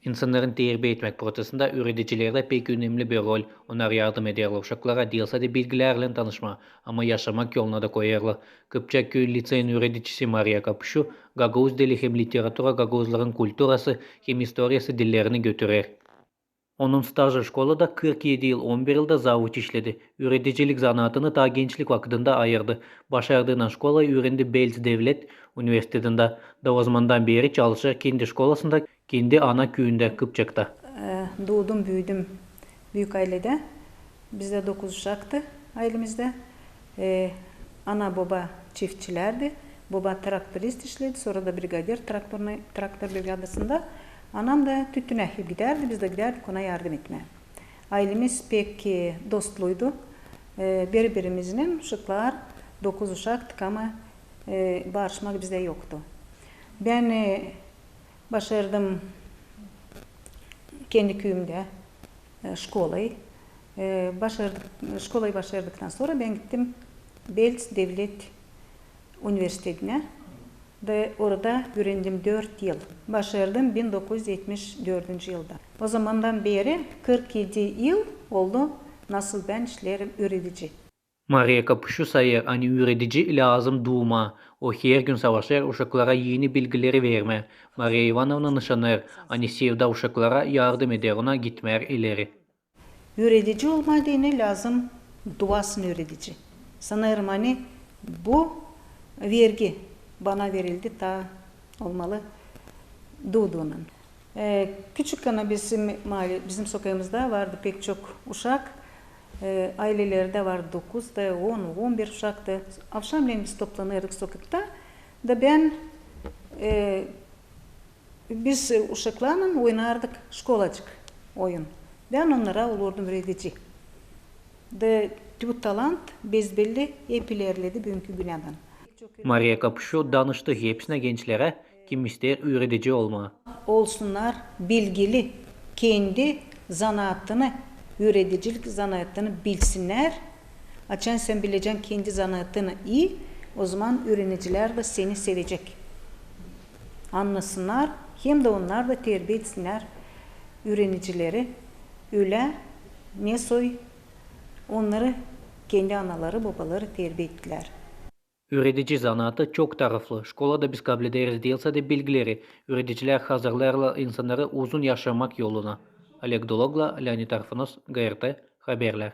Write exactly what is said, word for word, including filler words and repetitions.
İnsannarın terbiä etmäk prosesindä üüredicilerdä pek önemli bir rol. Onnar yardım ederlär uşaklara diil sade bilgilärlän tanışmaa, ama yaşamak yoluna da koyêrlar. Kıpçak küüyün liţeyin üüredicisi Mariya Kapuşu gagauz dili hem literatura, gagauzların kulturası hem istoriyası dillerini götürer. Onun stajı şkolada kırk edi yıl, on bir yılda zavuç işledi. Üüredicilik zanaatını taa gençlik vakıdında ayırdı. Başardıınnan şkolayı üürendi Belz devlet universitetindä. Da ozamandan beeri çalışêr kendi şkolasında, kendi ana küüyündä, Kıpçakta. E, duudum, büüdüm büük ayledä. Bizdä dokuz uşaktı aylemizdä. E, ana-boba çiftçilärdi. Boba traktorist işledi, sora da brigadir traktornıy, traktor brigadasında. Anam da tütünä hep gidärdi, biz dä gidärdik ona yardım etmää. Aylemiz pek, e, dostluydu. E, biri-birimiznän, uşaklar, dokuz uşaktık, ama, e, barışmak bizdä yoktu. Bän, e, başardım kendi küüyümdä, e, şkolayı. E, başardık, şkolayı başardıktan sora bän gittim Belz devlet universitetinä. Da orada üürendim dört yıl. Başardım bin dokuz üz etmiş dördüncü yılda. Ozamandan beeri kırk edi yıl oldu, nasıl bän işleerim üüredici. Mariya Kapuşu sayêr, ani üüredici lääzım duumaa. O hergün savaşêr uşaklara eni bilgileri vermää. Mariya İvanovna nışanêr, ani sevda uşaklara yardım eder ona gitmää ileri. Üüredici olmaa deyni lääzım duasın üüredici. Sanêrım, ani bu vergi bana verildi, taa olmalı duuduunnan. E, küçük, ani bizim maale-, bizim sokayımızda vardı pek çok uşak. E, aylelerdä vardı dokuz da, on, on bir uşaktı. Avşamleyin biz toplanêrdık sokakta. Da bän, e, biz, e, uşaklarlan oynardık şkolacık oyun. Bän onnara olurdum üüredici. Da bu talant, besbelli, hep ilerledi büünkü günädän. Mariya Kapuşu danıştı hepsinä gençlerä, kim isteer üüredici olmaa. Olsunnar bilgili, kendi zanaatını, üüredicilik zanaatını bilsinnär. Açan sän bilecän kendi zanaatını ii, ozaman üürenicilär dä seni sevecek. Annasınnar, hem dä onnar da terbiä etsinnär üürenicileri ölä, nesoy onnarı kendi anaları, bobaları terbiä ettilär. Üüredici zanaatı çok taraflı. Şkolada biz kablederiz diil sade bilgileri, üüredicilär hazırlêêrlar insannarı uzun yaşamak yoluna. Oleg Dologla, Leonid Arfanos, GRT Haberlär.